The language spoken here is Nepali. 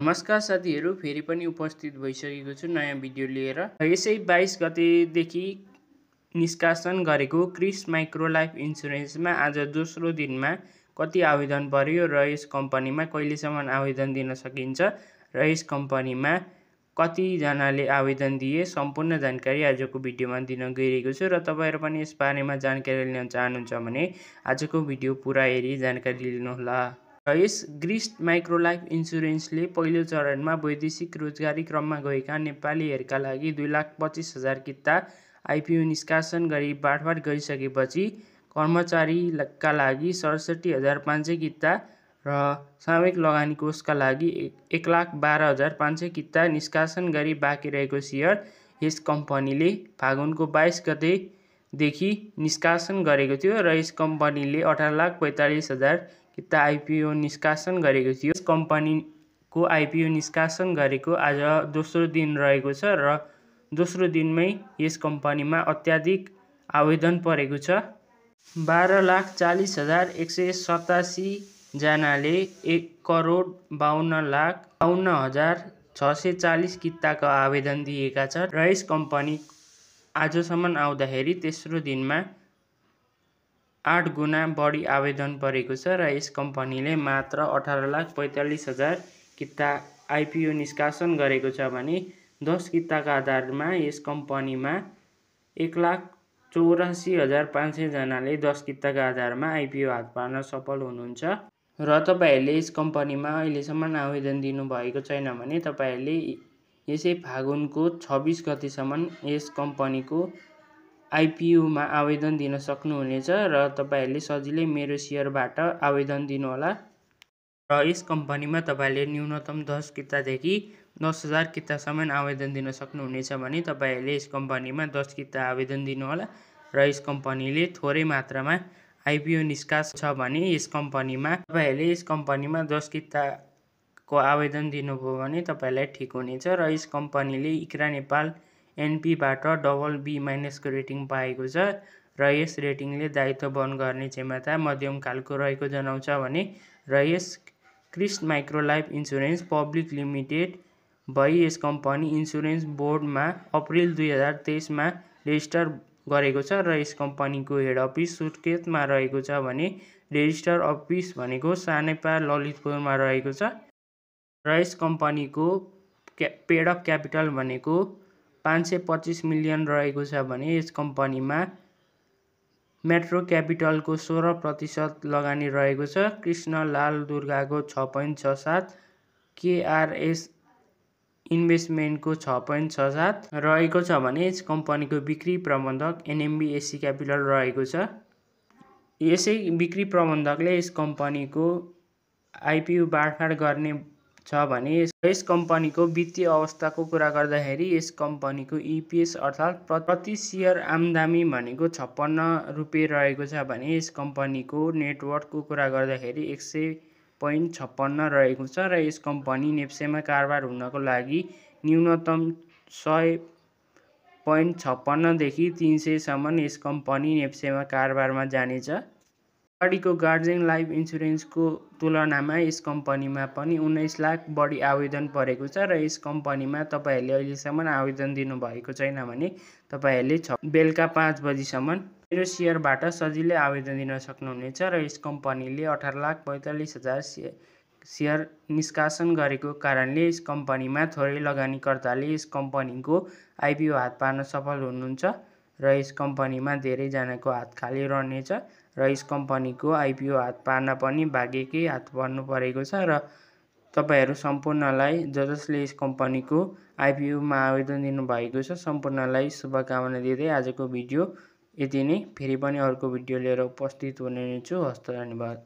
नमस्कार साथीहरू, फेरि पनि उपस्थित भइसकेको छु नयाँ भिडियो लिएर। यसै 22 गतेदेखि निष्कासन गरेको क्रिस माइक्रो लाइफ इन्सुरेन्समा आज दोस्रो दिनमा कति आवेदन पर्यो र यस कम्पनीमा कहिलेसम्म आवेदन दिन सकिन्छ र यस कम्पनीमा कतिजनाले आवेदन दिए सम्पूर्ण जानकारी आजको भिडियोमा दिन गइरहेको छु र तपाईहरु पनि यस बारेमा जानकारी लिन चाहनुहुन्छ भने आजको भिडियो पुरा हेरी जानकारी लिनुहोला। यस क्रिस माइक्रो लाइफ इन्सुरेन्सले पहिलो चरणमा वैदेशिक रोजगारी क्रममा गएका नेपालीहरूका लागि 2,25,000 किता आइपिओ निष्कासन गरी बाँडफाट गरिसकेपछि कर्मचारीका लागि 67,500 किता र सामूहिक लगानी कोषका लागि 1,12,500 किता निष्कासन गरी बाँकी रहेको सेयर यस कम्पनीले फागुनको 22 गतेदेखि निष्कासन गरेको थियो र यस कम्पनीले 18,45,000 किता आइपिओ निष्कासन गरेको थियो। यस कम्पनीको आइपिओ निष्कासन गरेको आज दोस्रो दिन रहेको छ र दोस्रो दिनमै यस कम्पनीमा अत्याधिक आवेदन परेको छ। 12,40,187 जनाले 1,52,52,640 किताको आवेदन दिएका छन् र यस कम्पनी आजसम्म आउँदाखेरि तेस्रो दिनमा 8 गुणा बढी आवेदन परेको छ र यस कम्पनीले मात्र 18,45,000 किता आइपिओ निष्कासन गरेको छ भने 10 किताका आधारमा यस कम्पनीमा 1,84,500 जनाले 10 किताका आधारमा आइपिओ हात पार्न सफल हुनुहुन्छ र तपाईहरुले यस कम्पनीमा अहिलेसम्म आवेदन दिनु भएको छैन भने तपाईहरुले यसै फागुनको 26 गतेसम्म यस कम्पनीको आइपिओमा आवेदन दिन सक्नुहुनेछ र तपाईहरुले सजिलै मेरो सेयरबाट आवेदन दिनुहोला र यस कम्पनीमा तपाईहरुले न्यूनतम 10 कितादेखि 10,000 कितासम्म आवेदन दिन सक्नुहुनेछ भने तपाईहरुले यस कम्पनीमा 10 किता आवेदन दिनुहोला र यस कम्पनीले थोरै मात्रामा आइपिओ निष्कासन छ भने यस कम्पनीमा 10 किताको आवेदन दिनुभयो भने तपाईहरुलाई ठिक हुनेछ र यस कम्पनीले इक्रा नेपाल एनपीबाट BB- को रेटिङ पाएको छ र यस रेटिङले दायित्व वहन गर्ने क्षमता मध्यम खालको रहेको जनाउँछ भने र यस Crest micro life insurance public limited भई यस कम्पनी इन्सुरेन्स बोर्डमा अप्रिल 2023 मा रेजिस्टर गरेको छ र यस कम्पनीको हेड अफिस सुर्खेतमा रहेको छ भने रेजिस्टर अफिस भनेको सानेपा ललितपुरमा रहेको छ र यस कम्पनीको पेड अफ क्यापिटल भनेको 525 मिलियन रहेको छ भने यस कम्पनीमा मेट्रो क्यापिटलको 16% लगानी रहेको छ। कृष्ण लाल दुर्गाको 6.67, केआरएस इन्भेस्टमेन्टको 6.67 रहेको छ भने यस कम्पनीको बिक्री प्रबन्धक एनएमबी एसी क्यापिटल रहेको छ। यसै बिक्री प्रबन्धकले यस कम्पनीको आइपिओ बाँडफाट गर्ने छ भने यस कम्पनीको वित्तीय अवस्थाको कुरा गर्दाखेरि यस कम्पनीको इपीएस अर्थात् प्रति सेयर आमदानी भनेको 56 रुपैयाँ रहेको छ भने यस कम्पनीको नेटवर्कको कुरा गर्दाखेरि 100.56 रहेको छ र यस कम्पनी नेप्सेमा कारोबार हुनको लागि न्यूनतम 100.56 देखि 300 सम्म यस कम्पनी नेप्सेमा कारोबारमा जानेछ। अगाडिको गार्जियन लाइफ इन्सुरेन्सको तुलनामा यस कम्पनीमा पनि 19 लाख बढी आवेदन परेको छ र यस कम्पनीमा तपाईहरुले अहिलेसम्म आवेदन दिनु भएको छैन भने तपाईहरुले बेलुका 5 बजीसम्म मेरो सेयरबाट सजिलै आवेदन दिन सक्नुहुनेछ र यस कम्पनीले 18,45,000 सेयर निष्कासन गरेको कारणले यस कम्पनीमा थोरै लगानीकर्ताले यस कम्पनीको आइपिओ हात पार्न सफल हुनुहुन्छ र यस कम्पनीमा धेरै जनाको हात खाली रहनेछ र यस कम्पनीको आइपिओ हात पार्न पनि भाग्यकै हात पर्नु परेको छ र तपाईहरु सम्पूर्णलाई जसले यस कम्पनीको आइपिओमा आवेदन दिनु भएको छ सम्पूर्णलाई शुभकामना दिँदै आजको भिडियो यति नै। फेरि पनि अर्को भिडियो लिएर उपस्थित हुने छु। हस्त, धन्यवाद।